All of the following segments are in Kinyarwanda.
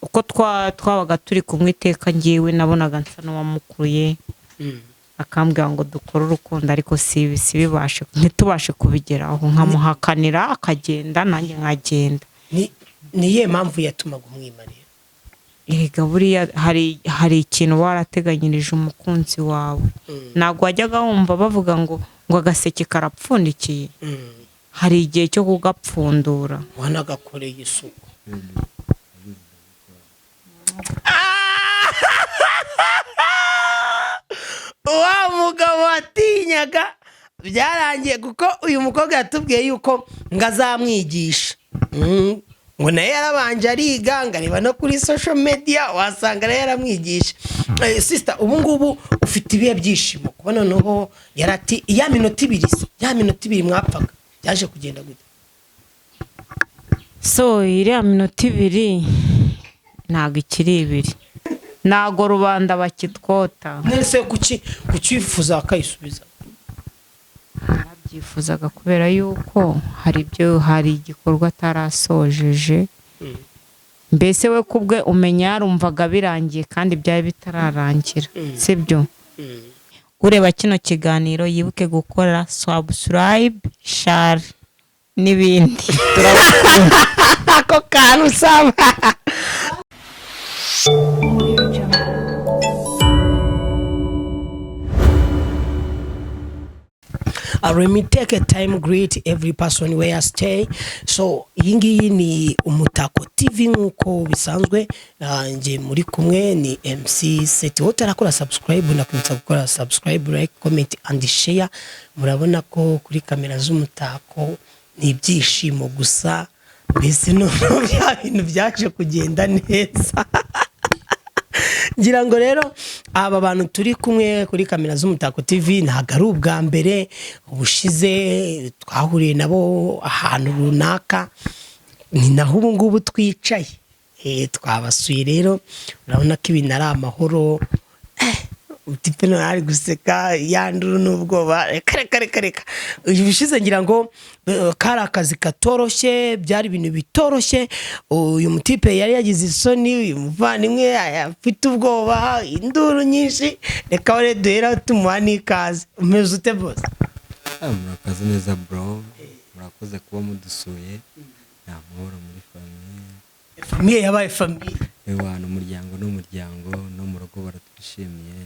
Uko twabaga turi kumwe iteka, ngewe nabonaga nsa n'uwamukuruye, akambwira ngo dukore urukundo, ariko si sibibashe, ntitubashe kubigeraho, nkamuhakanira akagenda, nanjye nkagenda. Ni iyihe mpamvu yatumaga umwimarira? Erega buriya hari ikintu warateganyirije umukunzi wawe. Ntabwo wajyaga wumva bavuga ngo agaseke karapfundikiye? Hari igihe cyo kugapfundura. Wanagakoreye isuku. Wa mugabo watinyaga byarangiye, kuko uyu mukobwa yatubwiye yuko ngo azamwigisha, ngo nawe yarabanje ariga, ngo areba no kuri social media, wasanga nawe yaramwigisha. Sister, ubu ngubu ufite ibihe byishimo kuba noneho yarati ya minota 2 se, ya minota 2 mwapfaga byaje kugenda gute? So iriya minota 2 ntabwo ikiri 2, ntabwo rubanda bakitwota. Nese kuki wifuza akayisubiza? Narabyifuzaga kubera yuko hari igikorwa atarasojeje. Mbese we kubwe umenya yarumvaga birangiye kandi byari bitararangira, sibyo? Ureba kino kiganiro yibuke gukora subscribe, share n'ibindi. Turabakunda. Ako kantu usaba. Audio Jungle. Let me take a time greet every person where I stay. So iyi ngiyi ni Umutako TV nk'uko bisanzwe, njye muri kumwe ni MC Seti. Wowe utarakora subscribe, nakwibutsa gukora subscribe, like, comment and share. Murabona ko kuri kamera z'Umutako ni ibyishimo gusa, mbese noneho bya bintu byaje kugenda neza. Ngira ngo rero aba bantu turi kumwe kuri kamera z'Umutako TV ntabwo ari ubwa mbere. Ubushize twahuriye nabo ahantu runaka, ni naho ubu ngubu twicaye. Twabasuye rero, urabona ko ibintu ari amahoro. Utipe none ari guseka yanduru n'ubwoba. Reka reka reka reka, ubushize ngira ngo kari akazi katoroshye, byari ibintu bitoroshye. Uyu mutipe yari yagize isoni, uyu muvandimwe afite ubwoba, induru nyinshi. Reka rero duhera tumuha n'ikaze. Umeze ute, bose? Murakaze neza bro, murakoze kuba mudusuye. Ni amahoro muri famille. Famille yabaye famille. Ewana, umuryango n'umuryango, no mu rugo baratwishimiye.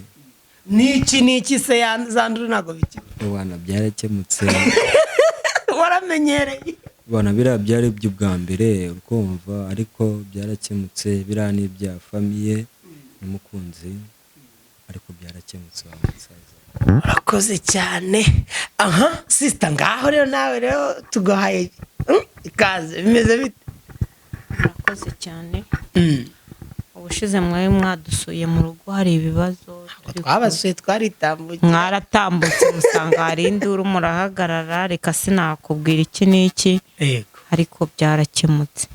Niki niki se, zanduru ntabwo bikiba? Ewana, byarakemutse. Waramenyereye. Bana, biriya byari iby'ubwa mbere ukumva, ariko byarakemutse. Biriya ni ibya famille n'umukunzi, ariko byarakemutse wa musaza. Urakoze cyane. Aha sister, ngaho rero nawe rero tuguhaye ikaze. Bimeze bite? Murakoze cyane. Ubushize mwari mwadusuye mu rugo hari ibibazo. Twabasuye, twaritambukiye. Mwaratambutse musanga hari induru, murahagarara. Reka sinakubwira iki n'iki, ariko byarakemutse.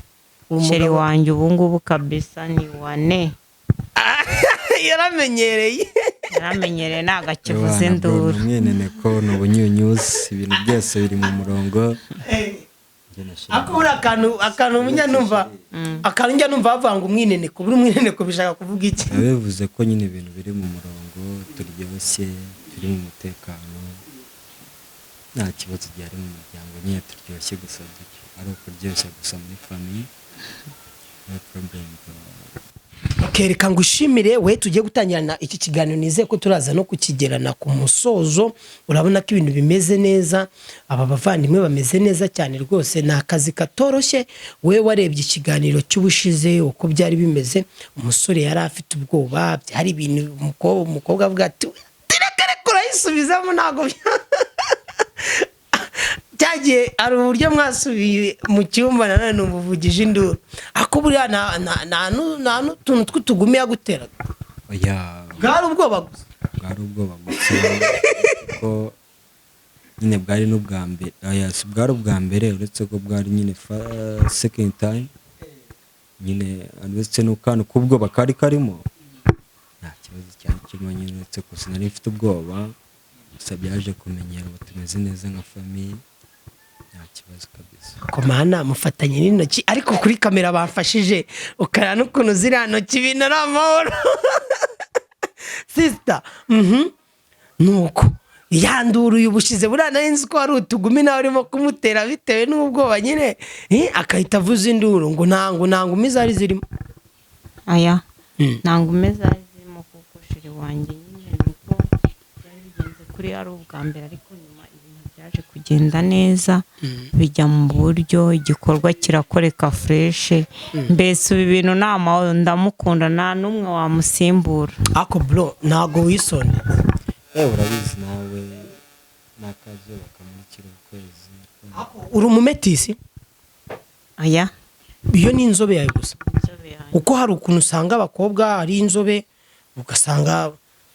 Chéri wanjye ubu ngubu kabisa ni wane. Yaramenyereye. Yaramenyereye, ntabwo akivuza Ewana, bro, induru. ni umweneneko, ni ubunyunyuzi, ibintu byose biri mu murongo. Njye na chéri. Ariko buriya akantu njya numva, akantu njya numva bavuga ngo umwineneko, buri umwineneko bishaka kuvuga iki? Biba bivuze ko nyine ibintu biri mu murongo, turyoshye, turi mu mutekano, nta kibazo gihari mu muryango. Nyine turyoshye gusa, ari ukuryoshya gusa muri famille, no problem bro. Okay, reka ngushimire we tugiye gutangirana iki kiganiro. Nizeye ko turaza no kukigerana ku musozo. Urabona ko ibintu bimeze neza, aba bavandimwe bameze neza cyane rwose. Ni akazi katoroshye. We warebye ikiganiro cy'ubushize uko byari bimeze, umusore yari afite ubwoba, byari ibintu umukobwa avuga ati reka reka urayisubizamo. Ntabwo cyagiye, hari uburyo mwasubiye mu cyumba nanone umuvugije induru, ariko buriya nta n'utuntu tw'utugumi yaguteraga? Oya. Bwari ubwoba gusa? Bwari ubwoba gusa, kuko nyine bwari n'ubwa mbere. Oya, si bwari ubwa mbere, uretse ko bwari nyine second time nyine, uretse n'akantu k'ubwoba kari karimo, nta kibazo cyari kirimo nyine, uretse ko sinari mfite ubwoba gusa. Byaje kumenyera, ubu tumeze neza nka famille. Nta kibazo kabisa. Komana mufatanye n'intoki, ariko kuri kamera bamfashije ukareba n'ukuntu ziriya ntoki, ibintu ari amahoro, sister. Nuko yanduruye ubushize, buriya nari nzi ko hari utugumi nawe urimo kumutera bitewe n'ubwoba nyine, akahita avuza induru ngo nta ngumi zari zirimo. Aya, nta ngumi zari zirimo, kuko chéri wanjye nyine nuko byari bigenze kuri ari ubwa mbere, ariko nyuma ibintu byaje kugenda neza, bijya mu buryo, igikorwa kirakoreka fresh. Mbese ubu ibintu ni amahoro, ndamukunda, nta n'umwe wamusimbura. Ako bro, ntago wisondetse? Urabizi nawe, n'akazuba kamurikira ukwezi. Uri umumetisi? Aya. Iyo ni inzobe yawe gusa? Inzobe yanjye. Kuko hari ukuntu usanga abakobwa ari inzobe, ugasanga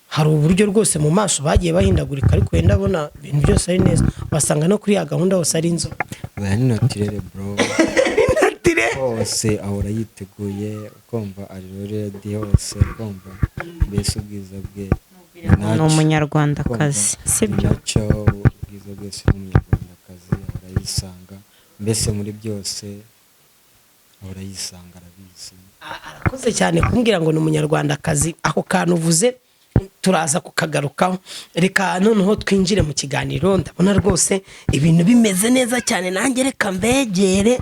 hari uburyo rwose mu maso bagiye bahindagurika, ariko wenda abona ibintu byose ari neza, wasanga no kuri ya gahunda hose ari inzobe. Oya, ni naturel, bro. Naturel. Hose ahora yiteguye, ukumva ari ready hose, ukumva mbese ubwiza bwe Ni umunyarwandakazi, sibyo? Nacyo ubwiza bwese, ni umunyarwandakazi, ahora yisanga, mbese muri byose ahora yisanga, arabizi. Arakoze cyane kumbwira ngo ni umunyarwandakazi. Ako kantu uvuze turaza kukagarukaho. Reka noneho twinjire mu kiganiro. Ndabona rwose ibintu bimeze neza cyane, nanjye reka mbegere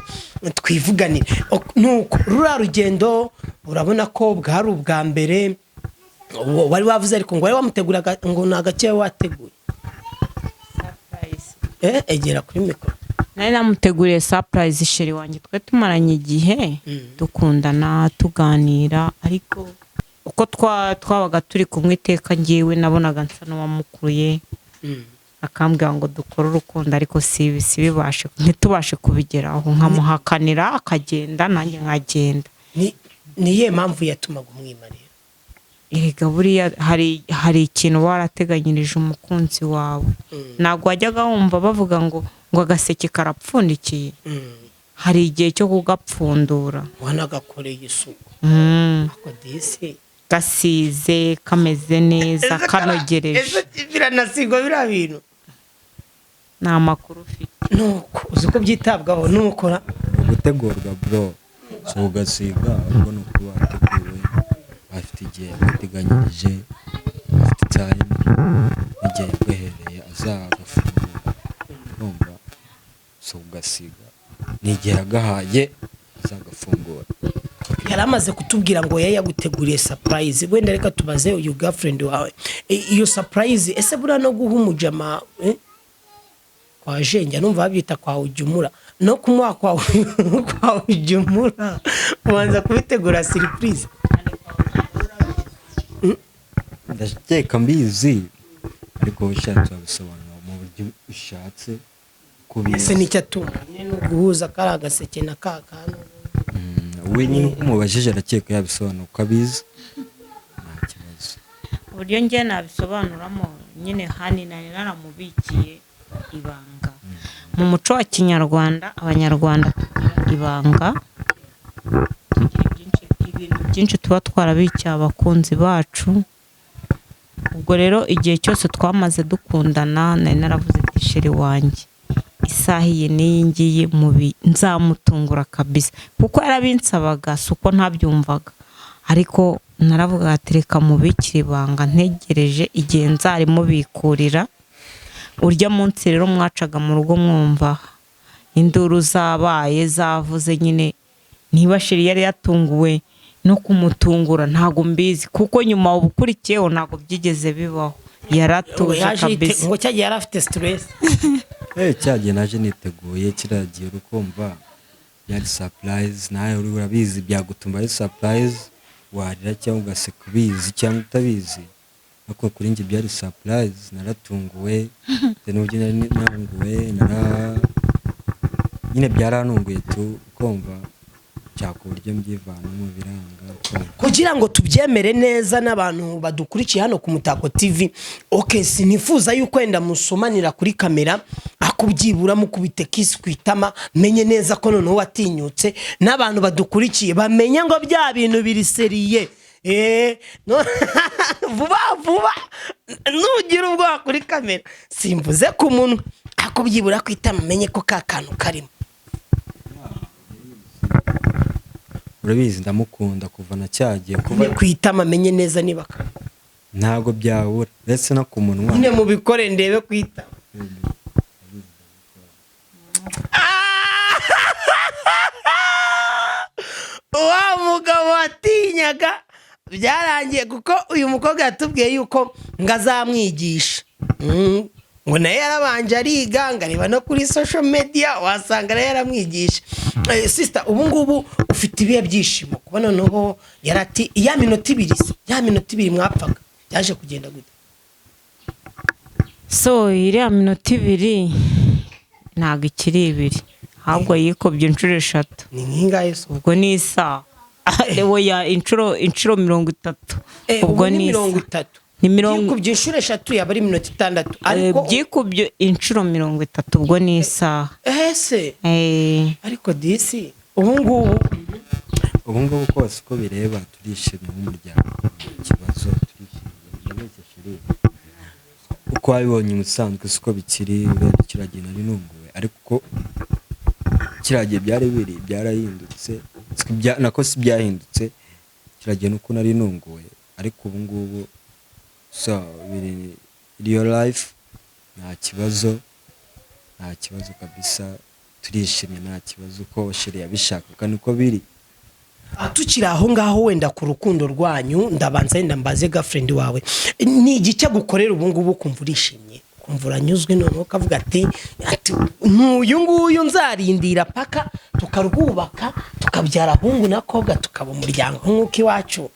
twivuganire. Nuko ruriya rugendo urabona ko bwari ubwa mbere wari wavuze, ariko ngo wari wamuteguraga ngo ni agace wateguye. Egera kuri mikoro. Nari namuteguriye surprise, chéri wanjye. Twe tumaranye igihe dukundana, tuganira, ariko uko twabaga turi kumwe iteka, ngewe nabonaga nsa n'uwamukuruye, akambwira ngo dukore urukundo, ariko si sibibashe, ntitubashe kubigeraho, nkamuhakanira akagenda, nanjye nkagenda. Ni iyihe mpamvu yatumaga umwimarira? Erega buriya hari ikintu uba warateganyirije umukunzi wawe. Ntabwo wajyaga wumva bavuga ngo agaseke karapfundikiye? Hari igihe cyo kugapfundura. Wanagakoreye isuku. Ako disi. Gasize, kameze neza, kanogereje. Ese biranasigwa biriya bintu? Ni amakuru ufite. Nuko uzi ko byitabwaho nukora. Ni ugutegurwa, bro, si ugasiga, ahubwo ni ukuba wateguwe, afite igihe yaguteganyirije, afite time n'igihe yaguhereye azagafungura. Urumva, si ugasiga, ni igihe yagahaye azagafungura. Yari amaze kutubwira ngo yari yaguteguriye surprise. Wenda reka tubaze uyu girlfriend wawe. Iyo surprise, ese buriya no guha umujama, kwa jenge numva babyita kwa ujumura, no kumuha kwa ujumura ubanza kubitegura surprise? Ndakeka mbizi, ariko ushatse wabisobanura mu buryo ushatse kubizi. Ese nicyo atuma nyine ni uguhuza kari agaseke na ka kantu? We nyine uko umubajije arakeka yabisobanura uko abizi, nta kibazo. Uburyo njye nabisobanuramo nyine, hani nari naramubikiye ibanga. Mu muco wa kinyarwanda, abanyarwanda tugira ibanga, tugira byinshi, ibintu byinshi tuba twarabikiye abakunzi bacu. Ubwo rero igihe cyose twamaze dukundana, nari naravuze ati: "Chéri wanjye, isaha iyi n'iyi ngiyi mubi nzamutungura kabisa," kuko yarabinsabaga. Si uko ntabyumvaga, ariko naravuga ati: "Reka mubikire ibanga, ntegereje igihe nzarimubikurira." Urya munsi rero mwacaga mu rugo mwumva induru zabaye, zavuze nyine. Niba chéri yari yatunguwe no kumutungura, ntabwo mbizi, kuko nyuma ubukurikiyeho ntabwo byigeze bibaho, yaratuje. Yaje Kabisa. Ngo cyagiye yari afite stress. Cyagiye naje niteguye, kiriya gihe urukumva byari surprise, nawe uri urabizi, byagutuma ari surprise, warira cyangwa ugaseka ubizi cyangwa utabizi, ariko kuri njye byari surprise, naratunguwe bitewe n'uburyo nari nanguwe, nyine byarantunguye tu, ukumva nshaka uburyo mbyivanamo biranga, ukumva. Kugira ngo tubyemere neza n'abantu badukurikiye hano ku Mutako TV, ok, sinifuza yuko wenda musomanira kuri kamera, akubyibura mukubite kiss ku itama, menye neza ko noneho watinyutse, n'abantu badukurikiye bamenye ngo bya bintu biri sérieux. No, vuba vuba, nugira ubwoba kuri kamera, simvuze ku munwa. Ariko byibura ku itama umenye ko ka kantu karimo. Urabizi, ndamukunda kuva na cyagiye kuba. Nyine ku itama amenye neza niba karimo. Ntabwo byabura, ndetse no ku munwa. Nyine mubikore ndebe ku itama. Wa mugabo watinyaga byarangiye, kuko uyu mukobwa yatubwiye yuko ngo azamwigisha. Ngo nawe yarabanje ariga, ngo areba no kuri social media, wasanga nawe yaramwigisha. Sister, ubu ngubu ufite ibihe byishimo kuba noneho yarati ya minota 2 se, ya minota 2 mwapfaga byaje kugenda gute? So iriya minota 2 ntabwo ikiri 2, ahubwo yikubye inshuro 3. Ni nk'ingahe se? Ubwo ni isaha. Oya, inshuro 30. Ubwo ni 30. Ni mirongo Yikubye inshuro 3 yaba ari iminota 6. Ariko byikubye inshuro 30, ubwo ni isaha. Ese ariko disi ubu ngubu Ubu ngubu kose uko bireba turishimye nk'umuryango, nta kibazo, turishimye. Ndabeshya chérie? Uko wabibonye ubusanzwe siko bikiri. Urebye kiriya gihe nari nunguwe, ariko uko kiriya gihe byari biri byarahindutse. Nako si byahindutse, kiriya gihe nuko nari nunguwe, ariko ubu ngubu so biri real life, nta kibazo, nta kibazo kabisa, turishimye, nta kibazo. Uko chérie yabishakaga niko biri. Tukiri aho ngaho wenda ku rukundo rwanyu, ndabanza wenda mbaze girlfriend wawe, ni igice agukorera ubu ngubu ukumva urishimye, ukumva uranyuzwe, noneho ukavuga ati n'uyu nguyu nzarindira paka tukarwubaka, tukabyara ahungu na kobwa, tukaba umuryango nk'uko iwacu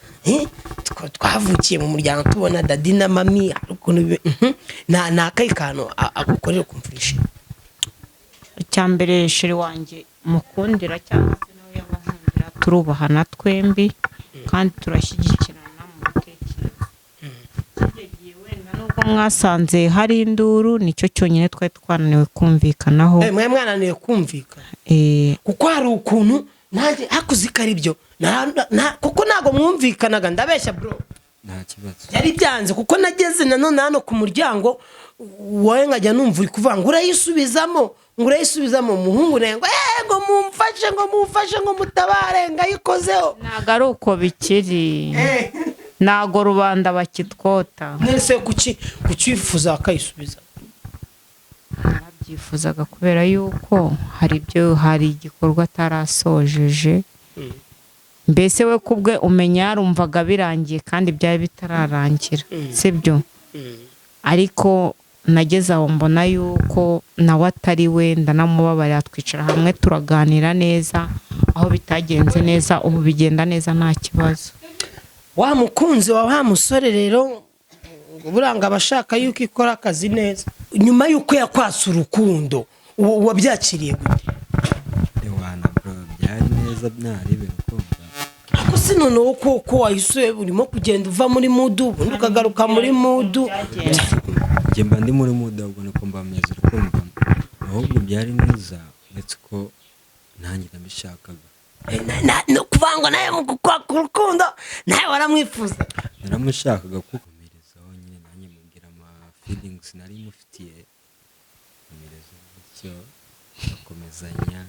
twavukiye mu muryango tubona daddy na mummy, hari ukuntu ni akahe kantu agukorera ukumva urishimye? Icya mbere chéri wanjye mukundira, cyangwa se nawe yaba ankundira, turubahana twembi kandi turashyigikirana mu bitekerezo. Kijya gihe wenda nubwo mwasanze hari induru, nicyo cyonyine twari twananiwe kumvikanaho. Mwe mwananiwe kumvikana? Kuko hari ukuntu nanjye hakuze ko ari byo, kuko ntabwo mwumvikanaga. Ndabeshya bro? Nta kibazo. Byari byanze, kuko nageze nanone hano ku muryango wowe nkajya numva uri kuvuga ngo urayisubizamo, ngo urayisubizamo, umuhungu nawe ngo ngo mumfashe, ngo mumfashe, ngo mutabare, ngo ayikozeho. Ntabwo ari uko bikiri, ntabwo rubanda bakitwota. Mwese kuki wifuza akayisubiza? Narabyifuzaga kubera yuko hari ibyo, hari igikorwa atarasojeje. Mbese we kubwe umenya yarumvaga birangiye kandi byari bitararangira, sibyo? Ariko nageze aho mbona yuko nawe atari we, ndanamubabarira, twicara hamwe turaganira neza. Aho bitagenze neza, ubu bigenda neza, nta kibazo. Wa mukunzi wa wa musore rero ngo buranga abashaka yuko ikora akazi neza nyuma yuko yakwatse urukundo, wabyakiriye gute? Ewana bro, byari neza, byari ibintu kumva. Ariko si noneho koko wahise urimo kugenda uva muri mood, ubundi ukagaruka muri mood? Njye mba ndi muri mood, ahubwo niko mba meze, urukumva. Ahubwo byari neza, uretse ko nanjye nabishakaga. Ni ukuvuga ngo nawe mu gukwaka urukundo nawe waramwifuza? Naramushakaga, kuko komerezaho nyine nanjye mubwira ama feelings nari mufitiye, komereza gutyo bakomezanya.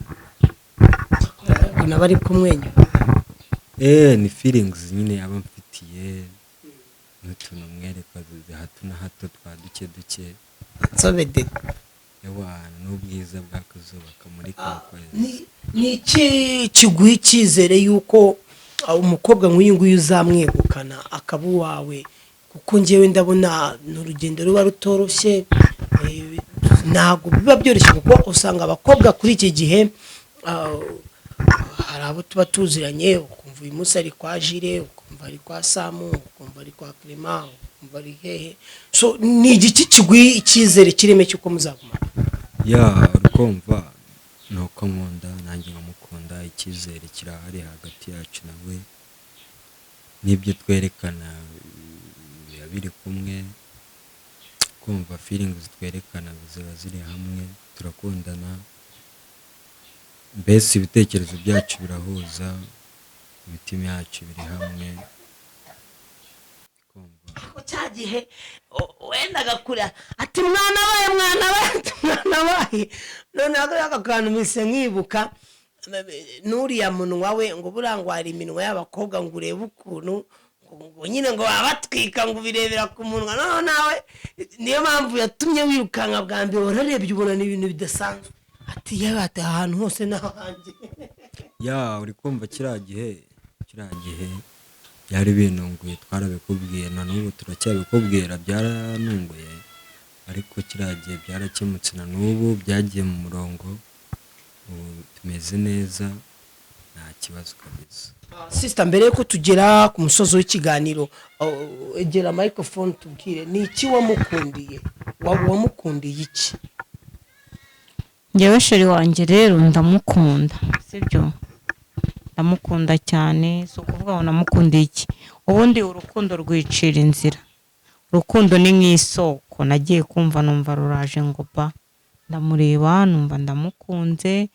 Ubwo nawe ari kumwenyura. Ni feelings nyine aba mfitiye n'utuntu mwereka hato na hato twa duke duke. Nsobede. Ewa, n'ubwiza bw'akazuba kamurika mu kwezi. Ni iki kiguha icyizere yuko umukobwa nk'uyu nguyu uzamwegukana akaba uwawe? Kuko ngewe ndabona ni urugendo ruba rutoroshye, ntabwo biba byoroshye, kuko usanga abakobwa kuri iki gihe hari abo tuba tuziranye, ukumva uyu munsi ari kwa Jire, ukumva ari kwa Samu, ukumva ari kwa Clement, ukumva ari hehe. So ni igiki kiguha icyizere kireme cy'uko muzagumana? Ya, urukumva ni uko nkunda nanjye nkamukunda, icyizere kirahari hagati yacu nawe, n'ibyo twerekana biba biri kumwe, kumva feelings twerekana ziba ziri hamwe, turakundana, mbese ibitekerezo byacu birahuza, imitima yacu biri hamwe, kumva. Cya Gihe wendaga kurira ati mwana baye, mwana baye, ati mwana baye. Noneho aka kantu mpise nkibuka n'uriya munwa we, ngo buriya ngo hari iminwa y'abakobwa, ngo urebe ukuntu ngo nyine ngo baba batwika, ngo ubirebera ku munwa. Noneho nawe niyo mpamvu yatumye wirukanka bwa mbere, wararebye ubona ni ibintu bidasanzwe, ati yewe, ati ahantu hose ni ahanjye. Ya, uri kumva kiriya gihe byari binunguye, twarabikubwiye na n'ubu turacyabikubwira, byaranunguye, ariko kiriya gihe byarakemutse, na n'ubu byagiye mu murongo, ubu tumeze neza, nta kibazo kabisa. Sister, mbere yuko tugera ku musozi w'ikiganiro, egera microphone tubwire, ni iki wamukundiye? Wamukundiye iki? Ngewe chéri wanjye rero ndamukunda, sibyo? Ndamukunda cyane. Si ukuvuga ngo namukundiye iki, ubundi urukundo rwicira inzira. Urukundo ni nk'isoko, nagiye kumva numva ruraje ngo ba, ndamureba numva ndamukunze.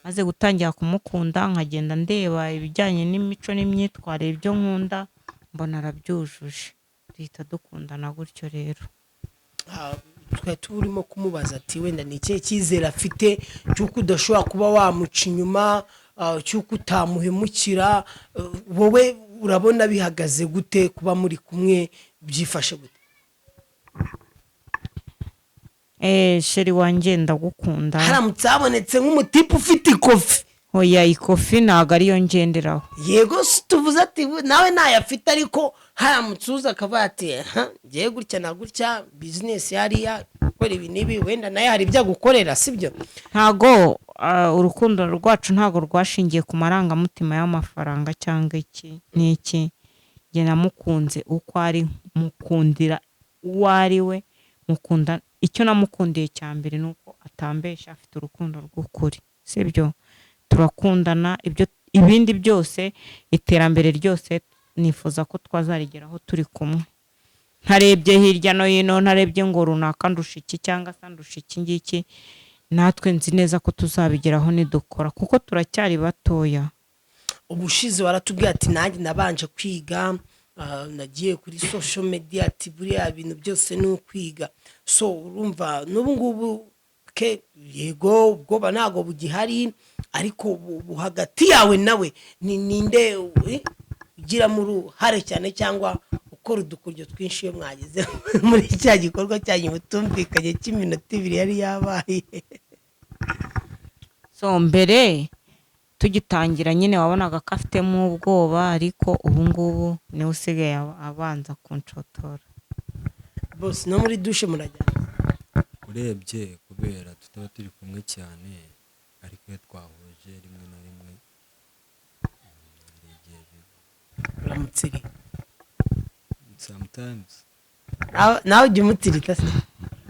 Maze gutangira kumukunda, nkagenda ndeba ibijyanye n'imico n'imyitwarire, ibyo nkunda, mbona arabyujuje, duhita dukundana gutyo rero. Twari turimo kumubaza ati wenda ni ikihe cyizere afite cy'uko udashobora kuba wamuca inyuma, cy'uko utamuhemukira? Wowe urabona bihagaze gute? Kuba muri kumwe byifashe gute? Chéri wanjye, ndagukunda. Haramutse habonetse nk'umutipe ufite ikofi? Oya, ikofi ntabwo ariyo ngenderaho. Yego, si tuvuze ati nawe ntayafite, ariko haramutse uza akavuga ati: "Ha, ngiye gutya na gutya, business hariya, gukora ibi n'ibi," wenda nawe hari ibyo agukorera, sibyo? Ntago urukundo rwacu ntago rwashingiye ku marangamutima y'amafaranga cyangwa iki n'iki. Njye namukunze uko ari, mukundira uwo ari we, mukunda. Icyo namukundiye cya mbere ni uko atambesha, afite urukundo rw'ukuri, sibyo? Turakundana, ibyo ibindi byose, iterambere ryose nifuza ko twazarigeraho turi kumwe, ntarebye hirya no hino, ntarebye ngo runaka ndusha iki cyangwa se ndusha iki ngiki. Natwe nzi neza ko tuzabigeraho nidukora, kuko turacyari batoya. Ubushize waratubwiye ati nanjye nabanje kwiga, nagiye kuri social media, ati buriya bintu byose ni ukwiga. So urumva n'ubu ngubu ke yego ubwoba ntabwo bugihari, ariko ubu hagati yawe nawe ni ninde ugiramo uruhare cyane cyangwa ukora udukuryo twinshi iyo mwageze muri cya gikorwa cyanyu mutumvikanye cy'iminota 2 yari yabaye? So mbere tugitangira nyine wabonaga ko afitemo ubwoba, ariko ubu ngubu niwe usigaye abanza kunshotora. Bose no muri douche murajyana? Urebye kubera tutaba turi kumwe cyane, ariko iyo twahuje rimwe na rimwe, hari igihe biba. Uramutsiri? Sometimes. Nawe ujya umutirita se?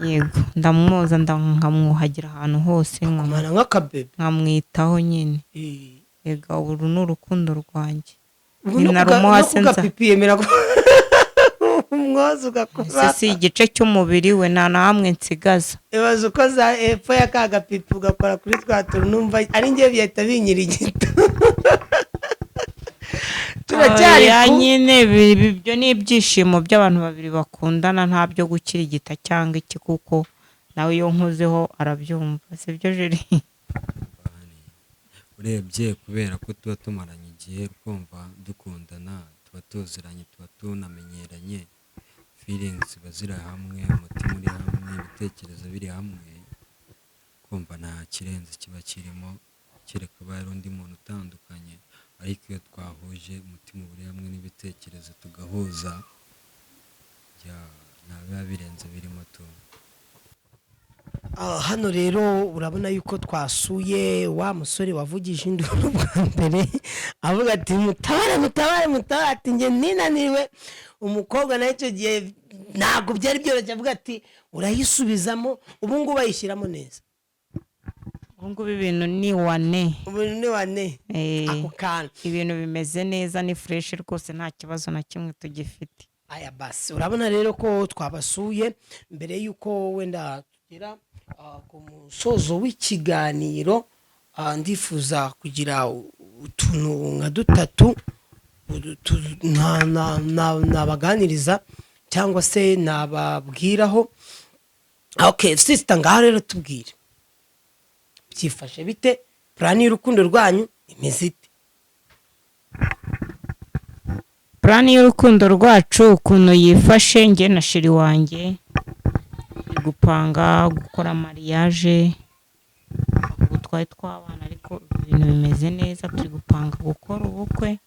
Yego, ndamwoza, nkamwuhagira ahantu hose, kumara nk'akabebe. Nkamwitaho nyine. Ega uru ni urukundo rwanjye. Ubu Ni no na rumuha no se nza. kugapipi yemera ko umwoza ugakora? Ese si igice cy'umubiri we? Nta na hamwe nsigaza. Ibaze uko za epfo ya ka gapipi ugakora kuri twa tuntu, numva ari njye bihita binyirigita. Turacyari Oya, ku nyine ibyo ni ibyishimo by'abantu babiri bakundana, nta byo gukirigita cyangwa iki, kuko nawe iyo nkozeho arabyumva, sibyo chéri? Urebye kubera ko tuba tumaranye igihe, twumva dukundana, tuba tuziranye, tuba tunamenyeranye, feelings ziba ziri hamwe, umutima uri hamwe, ibitekerezo biri hamwe, kumva nta kirenze kiba kirimo, kereka abaye ari undi muntu utandukanye. Ariko iyo twahuje umutima uri hamwe n'ibitekerezo tugahuza, nta biba birenze birimo tu. Hano rero urabona yuko twasuye wa musore wavugije induru bwa mbere avuga ati mutabare, mutabare, mutabare, ati njye ninaniriwe. Umukobwa nawe icyo gihe ntabwo byari byoroshye, avuga ati urayisubizamo. Ubu ngubu ayishyiramo neza? Ubu ngubu ibintu ni wane. Ubu ni wane. Ako kantu. Ibintu bimeze neza, ni fresh rwose, nta kibazo na kimwe tugifite. Aya basi, urabona rero ko twabasuye. Mbere y'uko wenda tugera ku musozo w'ikiganiro, ndifuza kugira utuntu nka dutatu nabaganiriza. cyangwa se nababwiraho. Okay, sister, ngaho rero tubwire, byifashe bite? Plan y'urukundo rwanyu imeze ite? Plan y'urukundo rwacu ukuntu yifashe, njye na chéri wanjye turi gupanga gukora mariage. Ubu twari twabana, ariko ibintu bimeze neza. Turi gupanga gukora ubukwe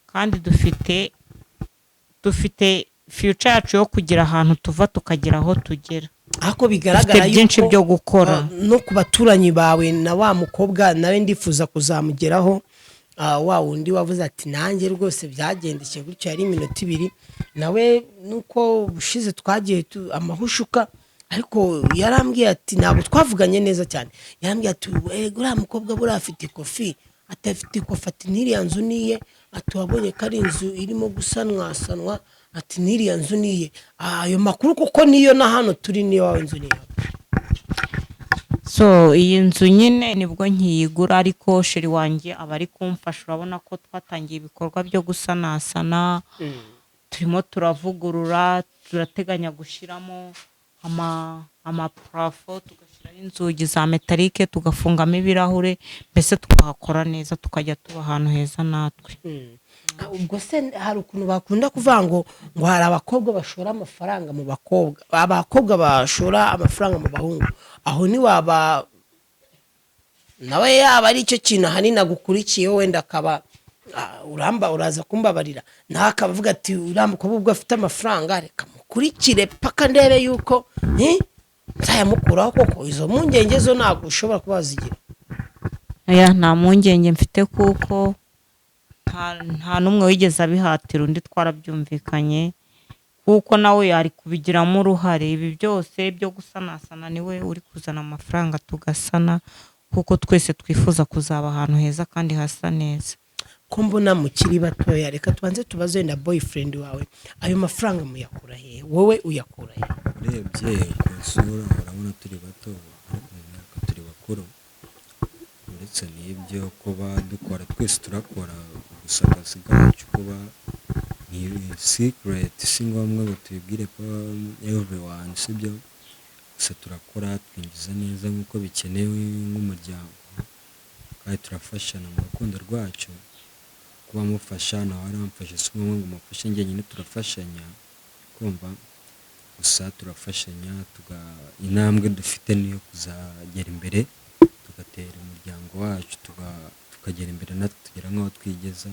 kandi dufite future yacu yo kugira ahantu tuva tukagera aho tugera. Ariko bigaragara Dufite byinshi yuko, byo gukora. No ku baturanyi bawe na wa mukobwa nawe ndifuza kuzamugeraho, wa wundi wavuze ati: "Nanjye rwose byagendekeye gutyo." Yari iminota 2 nawe, nuko ubushize twagiye amahushuka, ariko yarambwiye ati, ntabwo twavuganye neza cyane, yarambwiye ati: "Ego, uriya mukobwa buriya afite ikofi." Ati: "Afite ikofi." Ati: "N'iriya nzu niye." Ati: "Wabonye ko ari inzu irimo gusanwasanwa." Ati: "N'iriya nzu niye." Ayo makuru kuko niyo na hano turi niyo wawe nzu niyo? So iyi nzu nyine nibwo nkiyigura, ariko chéri wanjye aba ari kumfasha. Urabona ko twatangiye ibikorwa byo gusanasana, turimo turavugurura, turateganya gushyiramo amaplafond, tugashyiraho inzugi za métallique, tugafungamo ibirahure, mbese tukahakora neza, tukajya tuba ahantu heza natwe. Ubwo se hari ukuntu bakunda kuvuga ngo hari abakobwa bashora amafaranga mu bakobwa, abakobwa bashora amafaranga mu bahungu, aho ntiwaba nawe yaba ari cyo kintu ahanini agukurikiyeho? Wenda akaba uramba, uraza kumbabarira, nawe akaba avuga ati: "Uriya mukobwa ubwo afite amafaranga, reka mukurikire paka ndebe yuko nzayamukuraho koko." Izo mpungenge zo ntabwo ushobora kuba wazigira? Oya, nta mpungenge mfite kuko nta n'umwe wigeze abihatira undi. Twarabyumvikanye kuko nawe yari kubigiramo uruhare. Ibi byose byo gusanasana niwe uri kuzana amafaranga tugasana, kuko twese twifuza kuzaba ahantu heza kandi hasa neza. Ko mbona mukiri batoya, reka tubanze tubaze wenda boyfriend wawe, ayo mafaranga muyakura hehe? Wowe uyakura hehe? Urebye ku isura urabona turi bato, ariko mu myaka turi bakuru. Uretse n'ibyo kuba dukora, twese turakora, gusa akazi kacu kuba ni secret, si ngombwa ngo tubibwire ko everyone, sibyo? Gusa turakora, twinjiza neza nk'uko bikenewe nk'umuryango, kandi turafashana mu rukundo rwacu. Kuba mufasha nawe aramfasha, si ngombwa ngo mufashe njyenyine, turafashanya kumva. Gusa turafashanya, intambwe dufite niyo kuzagera imbere, tugatera umuryango wacu, tukagera imbere natwe, tugera nk'aho twigeza,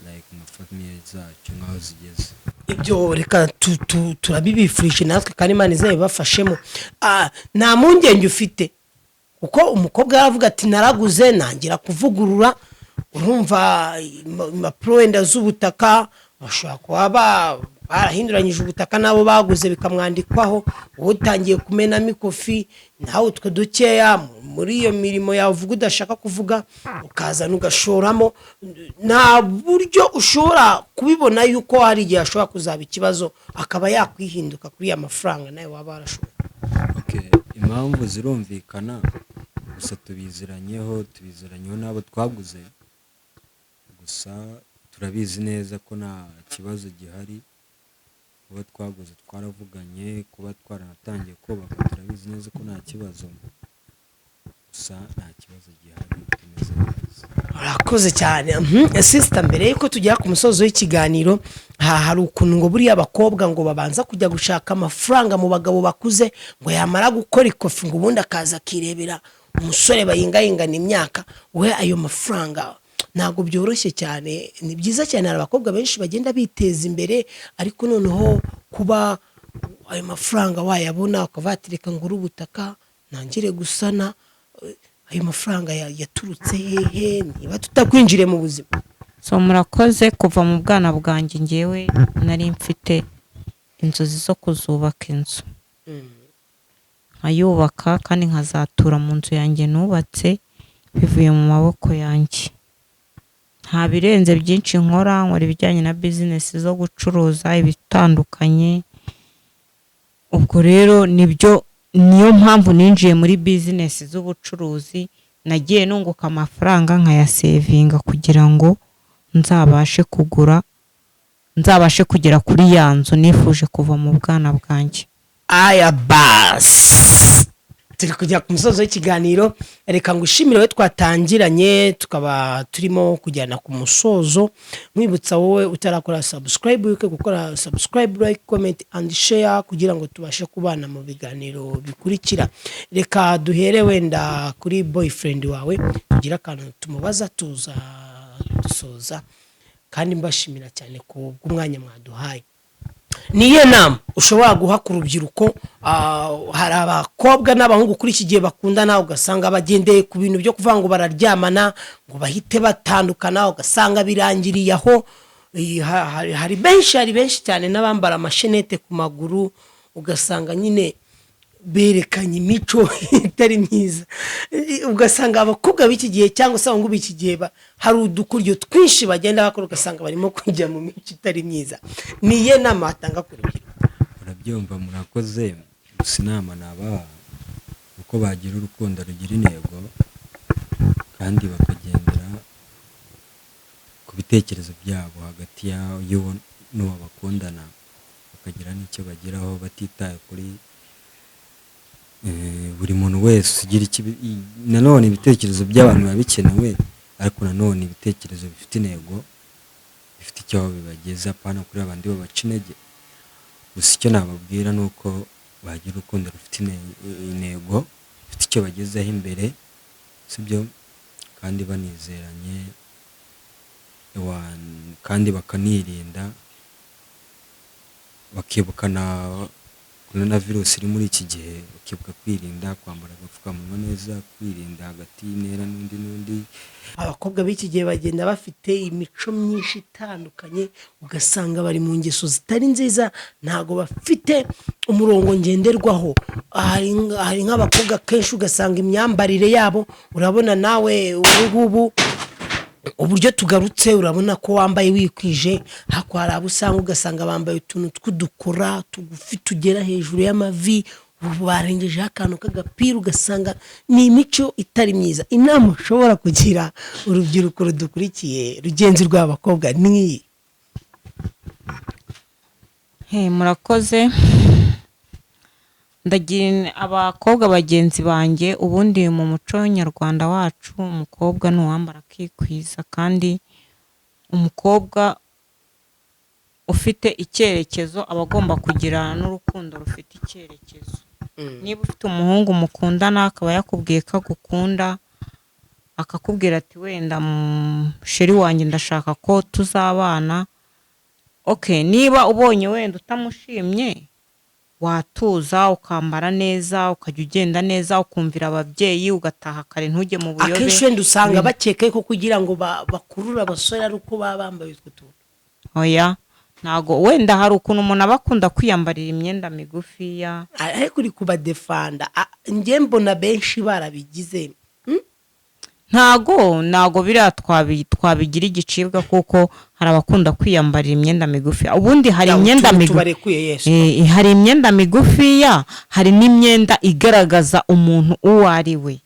like nka famille zacu nk'aho zigeze. Ibyo reka turabibifurije natwe, kandi Imana izabibafashemo. Nta mpungenge ufite kuko umukobwa yaravuga ati: "Naraguze, nangira kuvugurura." Urumva impapuro wenda z'ubutaka bashobora kuba barahinduranyije ubutaka n'abo baguze bikamwandikwaho, wowe utangiye kumenamo ikofi, nawe utwo dukeya muri iyo mirimo yawe uvuga udashaka kuvuga ukazana ugashoramo, nta buryo ushobora kubibona yuko hari igihe ashobora kuzaba ikibazo akaba yakwihinduka kuri ya mafaranga nawe waba warashoboye? Okay, impamvu zirumvikana, gusa tubiziranyeho n'abo twaguze. Gusa turabizi neza ko nta kibazo gihari. Kuba twaguze twaravuganye, kuba twaranatangiye kubaka turabizi neza ko nta kibazo. Gusa nta kibazo gihari, tumeze neza. Urakoze cyane. Sister, mbere yuko tugera ku musozo w'ikiganiro, hari ukuntu ngo buriya abakobwa ngo babanza kujya gushaka amafaranga mu bagabo bakuze, ngo yamara gukora ikofi ngo ubundi akaza akirebera umusore bayingayingana imyaka. We ayo mafaranga ntabwo byoroshye cyane. Ni byiza cyane, hari abakobwa benshi bagenda biteza imbere, ariko noneho kuba ayo mafaranga wayabona ukavuga ati: "Reka ngure ubutaka ntangire gusana," ayo mafaranga yaturutse hehe, niba tutakwinjiriye mu buzima? So murakoze. Kuva mu bwana bwanjye ngewe nari mfite inzozi zo kuzubaka inzu, nkayubaka kandi nkazatura mu nzu yanjye nubatse bivuye mu maboko yanjye. Nta birenze byinshi nkora, nkora ibijyanye na business zo gucuruza ibitandukanye. Ubwo rero nibyo, niyo mpamvu ninjiye muri business z'ubucuruzi. Nagiye nunguka amafaranga nkayasevinga kugira ngo nzabashe kugura Nzabashe kugera kuri ya nzu nifuje kuva mu bwana bwanjye. Aya basi, turi kujya ku musozo w'ikiganiro. Reka ngushimire wowe twatangiranye, tukaba turimo kujyana ku musozo. Nkwibutsa wowe utarakora subscribe, wibuke gukora subscribe, like, comment and share, kugira ngo tubashe kubana mu biganiro bikurikira. Reka duhere wenda kuri boyfriend wawe, tugire akantu tumubaza, tuza dusoza. Kandi mbashimira cyane ku bw'umwanya mwaduhaye. Niyo nama ushobora guha ku rubyiruko? Hari abakobwa n'abahungu kuri iki gihe bakundana, ugasanga bagendeye ku bintu byo kuvuga ngo bararyamana ngo bahite batandukana, ugasanga birangiriye aho. Hari benshi cyane n'abambara amashenete ku maguru, ugasanga nyine berekanye imico itari myiza. Ugasanga abakobwa b'iki gihe cyangwa se abahungu b'iki gihe hari udukuryo twinshi bagenda bakora, ugasanga barimo kujya mu mico itari myiza. Ni iyihe nama watanga ku rubyiruko? Murabyumva, murakoze. Gusa inama nabaha, uko bagira urukundo rugira intego kandi bakagendera ku bitekerezo byabo hagati y'uwo n'uwo bakundana, bakagira n'icyo bageraho batitaye kuri buri muntu wese ugira. Nanone ibitekerezo by'abantu biba bikenewe, ariko nanone ibitekerezo bifite intego, bifite icyo bibageza, apana kuri abandi babaca intege. Gusa icyo nababwira ni uko bagira urukundo rufite intego, rufite icyo bagezeho imbere, sibyo? Kandi banizeranye, kandi bakanirinda, bakibuka na korona virusi iri muri iki gihe, bakibuka kwirinda, kwambara agapfukamunwa neza, kwirinda hagati y'intera n'undi n'undi. Abakobwa b'iki gihe bagenda bafite imico myinshi itandukanye, ugasanga bari mu ngeso zitari nziza, ntabwo bafite umurongo ngenderwaho. Hari nk'abakobwa kenshi ugasanga imyambarire yabo, urabona nawe ubu ngubu uburyo tugarutse, urabona ko wambaye wikwije. Hako hari abo usanga, ugasanga bambaye utuntu tw'udukora tugufi tugera hejuru y'amavi, ubu barengejeho akantu k'agapira, ugasanga ni imico itari myiza. Inama ushobora kugira urubyiruko rudukurikiye, rugenzi rw'abakobwa, ni iyi? Hey, murakoze. Ndagira abakobwa bagenzi banjye, ubundi mu muco nyarwanda wacu umukobwa ni uwambara akikwiza, kandi umukobwa ufite icyerekezo aba agomba kugira n'urukundo rufite icyerekezo. Niba ufite umuhungu mukundana, akaba yakubwiye ko agukunda, akakubwira ati: "Wenda chéri wanjye, ndashaka ko tuzabana." Okay, niba ubonye wenda utamushimye, watuza, ukambara neza, ukajya ugenda neza, ukumvira ababyeyi, ugataha kare, ntujye mu buyobe. Akenshi wenda usanga bakeka ko kugira ngo bakurure abasore ari uko baba bambaye utwo tuntu. Oya, ntago. Wenda hari ukuntu umuntu aba akunda kwiyambarira imyenda migufiya. Ariko uri kubadefanda. Njye mbona benshi barabigize. Ntago biriya twabigira igicibwa, kuko hari abakunda kwiyambarira imyenda migufi. Ubundi hari Ya, imyenda utuntu migufi tubarekuye, Yesu. Hari imyenda migufiya, hari n'imyenda igaragaza umuntu uwo ari we.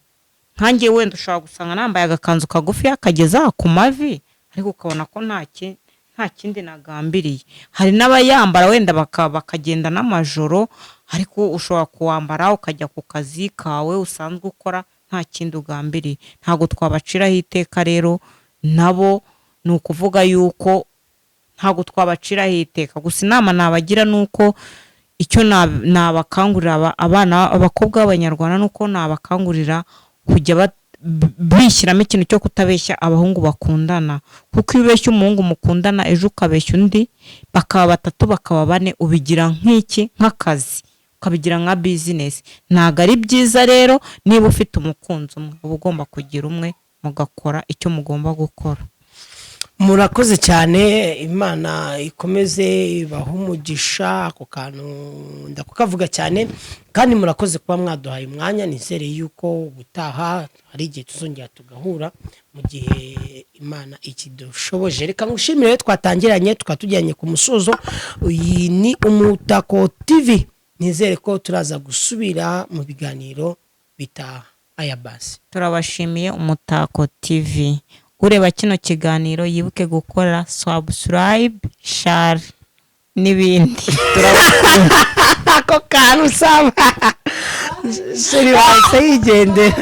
Nkanjye wenda ushobora gusanga nambaye agakanzu kagufiya kageza ku mavi, ariko ukabona ko nta kindi nagambiriye. Hari n'abayambara wenda bakagenda n'amajoro, ariko ushobora kuwambara ukajya ku kazi kawe usanzwe ukora nta kindi ugambiriye. Ntabwo twabaciraho iteka rero nabo, ni ukuvuga yuko ntabwo twabaciraho iteka. Gusa inama nabagira ni uko icyo nabakangurira abana abakobwa b'Abanyarwanda, ni uko nabakangurira kujya bishyiramo ikintu cyo kutabeshya abahungu bakundana, kuko iyo ubeshya umuhungu mukundana, ejo ukabeshya undi, bakaba batatu, bakaba bane, ubigira nk'iki, nk'akazi, ukabigira nka bizinesi. Ntabwo ari byiza rero. Niba ufite umukunzi umwe, uba ugomba kugira umwe, mugakora icyo mugomba gukora. Murakoze cyane, Imana ikomeze ibahe umugisha. Ako kantu ndakukavuga cyane. Kandi murakoze kuba mwaduhaye umwanya. Nizere yuko ubutaha hari igihe tuzongera tugahura, mu gihe Imana ikidushoboje. Reka ngushimire rero twatangiranye, tukaba tujyanye ku musozo. Iyi ni Umutako TV. Nizere ko turaza gusubira mu biganiro bitaha. Aya basi. Turabashimiye, Umutako TV. Ureba kino kiganiro yibuke gukora subscribe, share n'ibindi. Turabakunda. Ako kantu usaba chéri wahise yigendera.